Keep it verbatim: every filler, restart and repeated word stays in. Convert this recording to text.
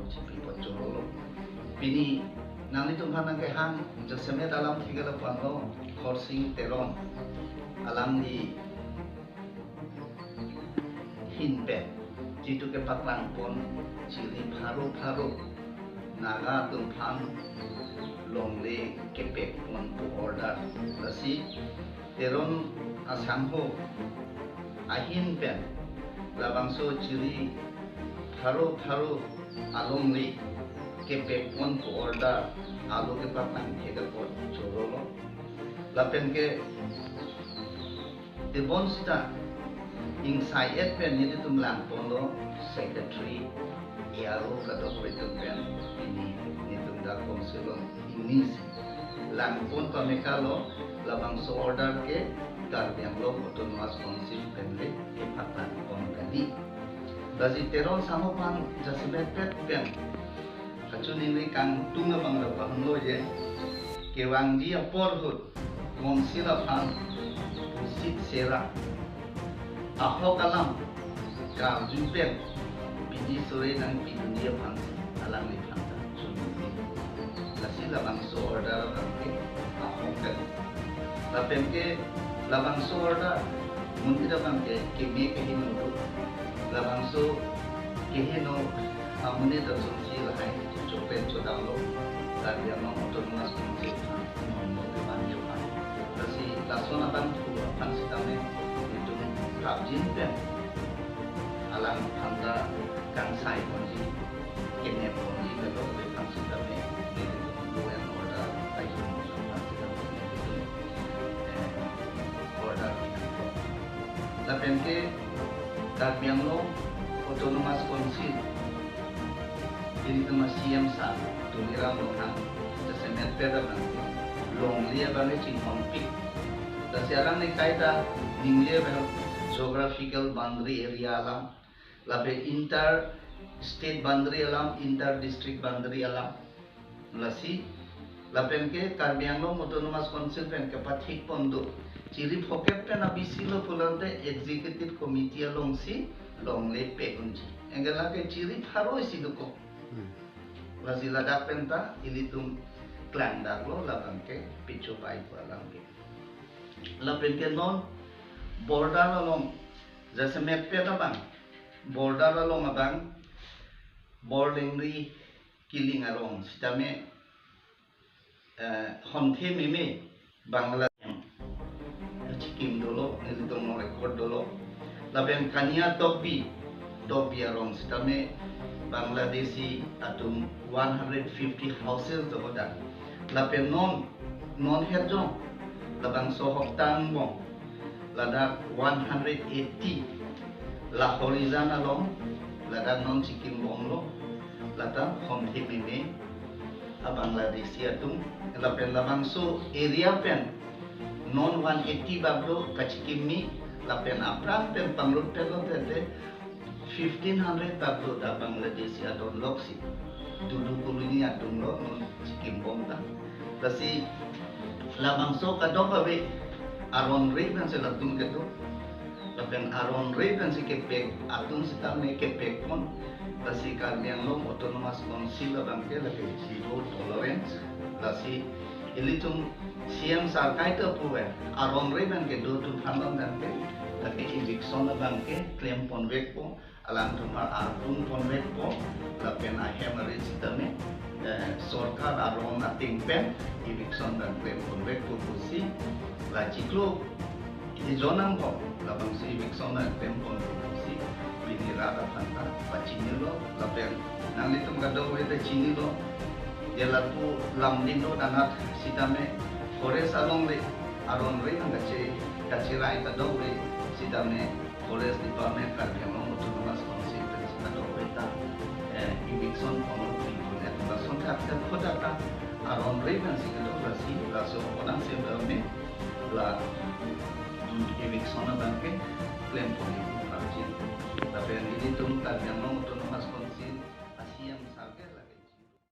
Chipi pachorolo. Pini nanglitum aphan nangkehang jasemet alamthe ke lapu-anlo, Khorsing Teron alangli ahin pen jitu kepaklang pon chiri pharo pharo Naga atum aphan longle kepek pon pu order. Lasi Teron asangho ahin pen labangso chiri pharo pharo alongle kepek pon pu order alo kepaklang thek apot chorolo. Lapen ke tebon sita ingsai-et pen nelitum lang ponlo, secretary, A R O kadokave atum pen pini nelitum dak council along ingnisi lang pon pame kalo. Labangso order ke Karbi Anglong Autonomous Council pen le kepaklang pon kali. Lasi Teron asangho aphan jasemet pet pen kachiningri kangtung abang lapu-anlo je, kevangji apor ahut council aphan pusit sera ahok alam karju pen bidi sore nangpidunji aphan alangliphan ta chiningri. Lasi labangso order abang ke ahok pen. Lapen ke labangso order amonit abang ke keme keheno do. Labangso keheno amonit asonsi lahai chopen chodamlo, Karbi Anglong Autonomous Council aphan, non lo kevan yo aphan. Lasi lason abangphu aphan sitame itum prapjin pen alangphan ta kangsai ponji, kenep ponji kadokave aphan sitame nelitum law and order ayon aphan sitame nelitum, eh, order pinangkok. Lapen ke Karbi Anglong Autonomous Council nelitum a-C M sir Tuliram Ronghang jasemet pet abang ke longle abang ke chinghonpik. Lasi alangli kaita ningje abang geographical boundary area alam, lapen inter state boundary alam, inter district boundary alam. Lasi lapen ke Karbi Anglong Autonomous Council pen kepathik pon do. Chiri phokep pen abisi lo pulote executive committee alongsi longle pek unji. Anke lake chiri pharo isi dokok. Hmm. Lasi ladak pen ta ilitum klangdaklo, labang ke picho pai pu alam ke. Lapen ke non border along jasemet pet abang, border along abang Borlengri Kiling arong sitame, eh, Honthe Meme Bangladesh kachikim dolo, nelitum record dolo. Lapen Kania Tokbi, Tokbi arong sitame Bangladeshi atum one hundred fifty houses do hadak. Lapen non, non Herjong, labangso Hoktang Angbong, ladak one hundred eighty, la Horijan along, ladak non chikim bomlo, lata Honthe Meme a Bangladeshi atum, lapen labangso area pen non one eighty bak do kachikimmi, lapen apran pen panglut pen lo tete fifteen hundred bak do dak Bangladeshi adon loksi. Dudu colony atum lo non chikim bom ta. Lasi labangso kadokave aron re pensi latum kedo. Lapen aron re pensi kepek atum sitame kepek pon. Lasi Karbi Anglong Autonomous Council abang ke lake zero tolerance. Lasi ilitum C M sir kaita puve, aron re pen kedo atum aphan abang ke lake eviction abang ke klem ponvekpo, alangtum aphan arpun ponvekpo, lapen ahem arit sitame, eh, sorkar aron ateng pen eviction abang klem ponvekpo pusi, la chiklo ejon angbong labangso eviction abang klem ponpo pusi pini rat aphan ta pachinilo, lapen nanglitum kadokave ta chinilo. Je lapu Lumding Road anat sitame forest along le aron re nang kache, kacherai kadokave sitame Forest Department Karbi Anglong Autonomous Council pen si kadokave ta, eh, eviction ponlo, pinpon et lason thak thak khodak ta aron re pensi kadokave si laso onang sem dame la, mm, eviction abang ke klem pon prapjin. Lapen ilitum Karbi Anglong Autonomous Council a-C M sir ke